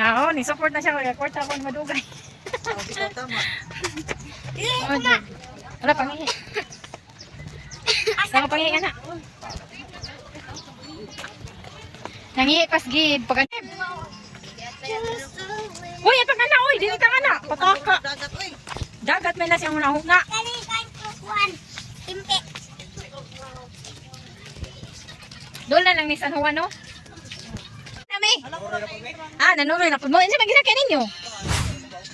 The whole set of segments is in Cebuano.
Oo, ni support na siya kay kwarta ko madugay. Oh, bitaw tama. Oh, jud. Wala pangihi. Sama pangihi ana. Nangihi pas gid pag. Uy, atang ana oy, dili ta ana. Pataka. Dagat oy. Dagat may na siyang una-una. Kani kain ko kuan. Timpe. Doon na lang ni San Juan, no? Nami. Ah, nanuloy na pud mo. Unsa man gisakyan ninyo?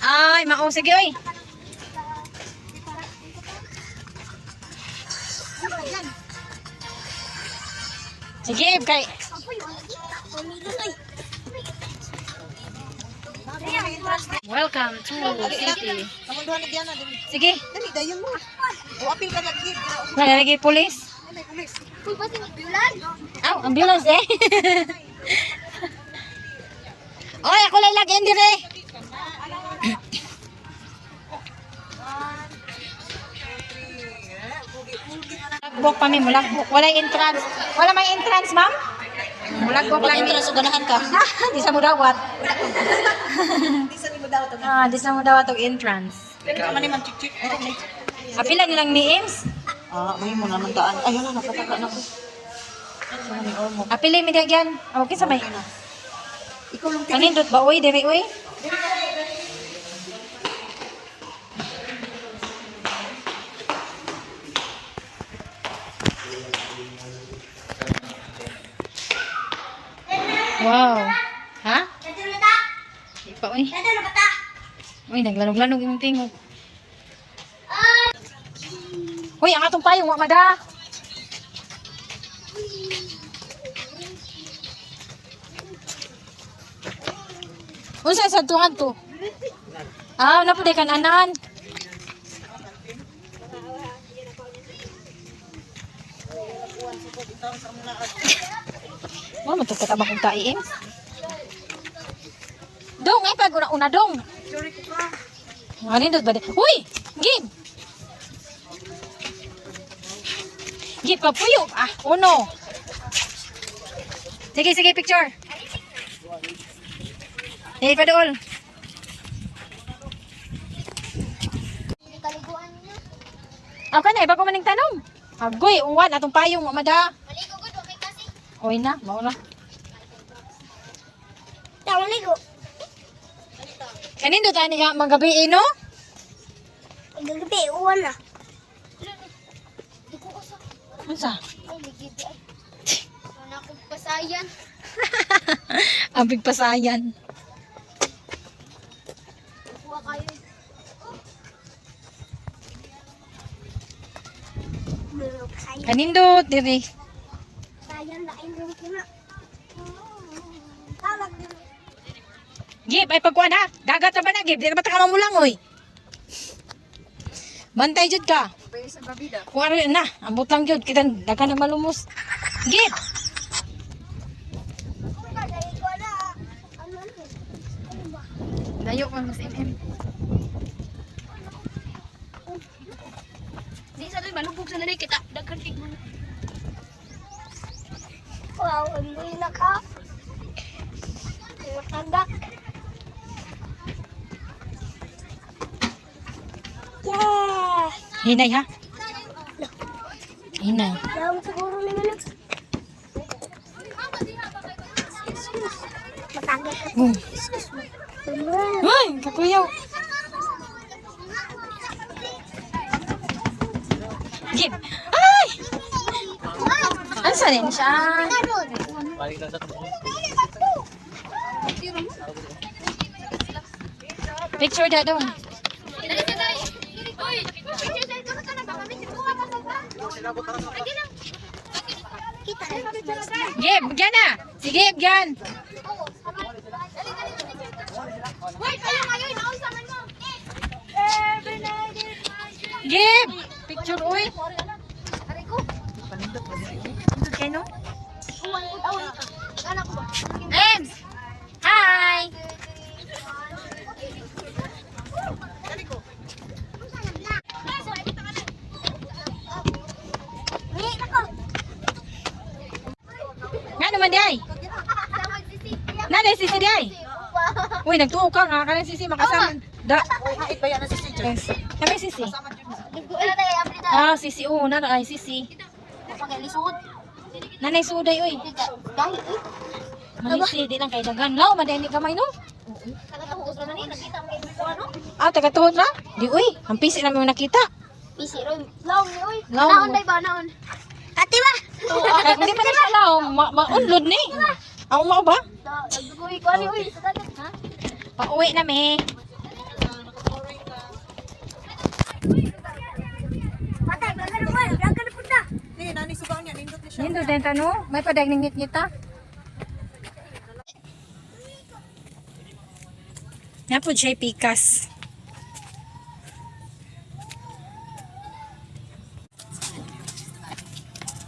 Ay, mao sige oy. Sige, kay Pumilo oy. Welcome to city. Kamunduhan ni Diana dili. Sige, Dali dayon mo. O apil ka lagi. wala lagi pulis. Ay, pulis. Uy, pati bulan. Aw, ambulance eh. Oy, ako lang lagi dire. Mulagbok pa mi, mulagbok. Wala entrance. Wala may entrance, ma'am? Mulagbok lang mi. Entrance o ganahan ka. Di sa mudawat. Di sa nimo daw to. Ah, di sa mudawat og entrance. Dali ka man ni Ma'am Chik Chik. Apila nilang ni Ames. Ah, may mo naman taan. Ay, wala napataka na ko. Sa ni Ormo. Apila mi dagyan. Okay sa may. Ikaw lang. Kanindot ba oy diri oy? Wow. Ha? Kadto na ta. Di pa oy. Kadto na ta. Uy, naglanog-lanog imong tingog. Uy, ang atong payong wa mada. Unsa sa tuan to? Ah, na pud kan anan. Wa man to kataba kong taim. Dong, ay pag una-una dong. Ano ba? Uy! Gib! Gib, papuyo! Ah, uno! Sige, sige, picture! Eh, padool! Kaliguan niya. Okay na, iba ko maning tanong. Agoy, uwan, atong payong, mamada. Maligo gud okay kasi. Oy na, maura. Tao ligo. Kanindo tayo nga magabi, eh, no? Gagabi uwan na. Di ko usa. Unsa? Ay, ligibi ay. Wala akong pasayan. Abig pasayan. Kuha kayo. Pasayan. Kanindo, diri. Pasayan na indong ko na. Tawag. Gib, ay pagkuan ha. Dagat na ba na, Gib? Di na ba ta ka mamulang, oy? Bantay jud ka. Kung ano na, ambot lang jud. Kita, daga na malumos. Gib! Kung ka dahil ko na. Ano ano? Ano ba? Layo pa mas MM. Di sa doon malubog sa nanay kita. Daghan kay mo. Wow, amoy na ka. Matagak. Yeah! Hinay ha. Hinay. Dawang siguro ni Manok. Matagak ka. Boom. Excuse me. Ay, kakuyaw. Gib. Ay! Ano sa rin siya? Picture da dong. Gib, gyan na. Sige, gyan. Gib. Picture oy. Pindot kayo no? Ems! Hi! Nga naman di ay? Nada sisi di ay? Uy, nagtuo ka nga kanang sisi makasama. Da. Uy, hait ba yan na si CJ? Yes. Kami sisi. Kasama dyan. Ah, sisi oh, nara ay sisi. Nanay suday oy. Manisi di lang kay dagan. Law man ni gamay no. Ah, taga tuhod ra? Di uy, ang pisi na mo nakita. Law. Naon day ba naon? Ate ba? Kay kung di pa na siya law, maunlod ni. Ako mao ba? Nagdugoy ko ani uy sa dagat ha. Pauwi na mi. Patay, gagano ba? Gagano pud na. Hindi, nani sugaw niya. Nindot ni siya. Nindot din tano, may padag ning ngit-ngita. Napod siya pikas.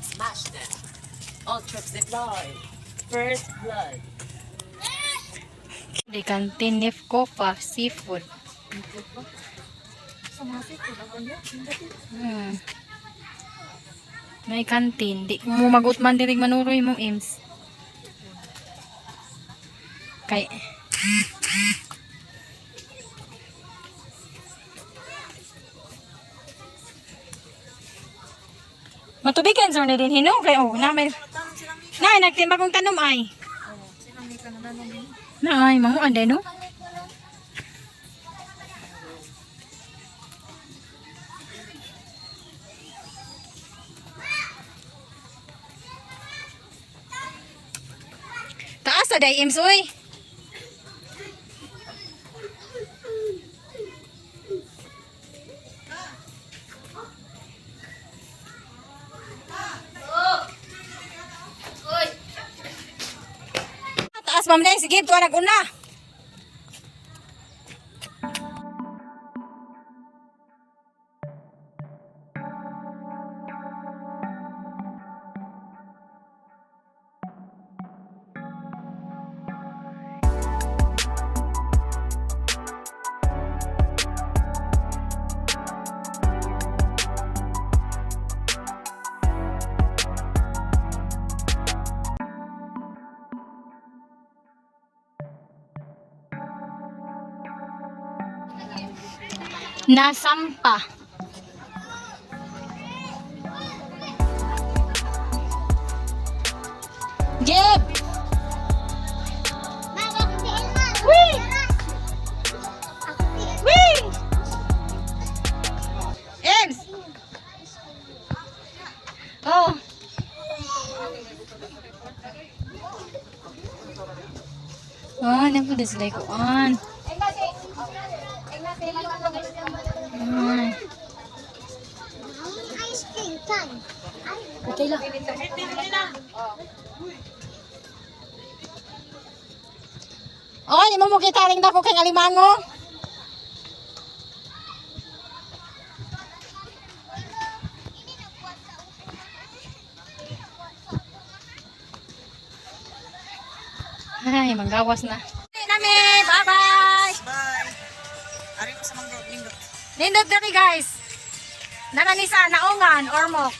Smash them. All troops deployed. First blood. Di kantin Nefcofa seafood. May kantin. Di mo magutman diri manuroy mong ims. Kay Matubigan sir ni din hino kay oh na may na nagtimba kong tanom ay. Na ay manguan day no. Taas sa day ims oy. Taas ma'am day sige tuwa nag-una. Nasampa. Jeb! Wee! Wee! Ems! Oh. Ah, oh, na sila ikuan. Ay. Ice cream tan. Okay lang. Oh, di mo mo kita ring dako kay alimango. Ay, manggawas na. Nami, bye-bye. Bye. Ari ko sa mangrove. Nindot. Nindot diri guys. Nara ni sa Naungan, Ormoc.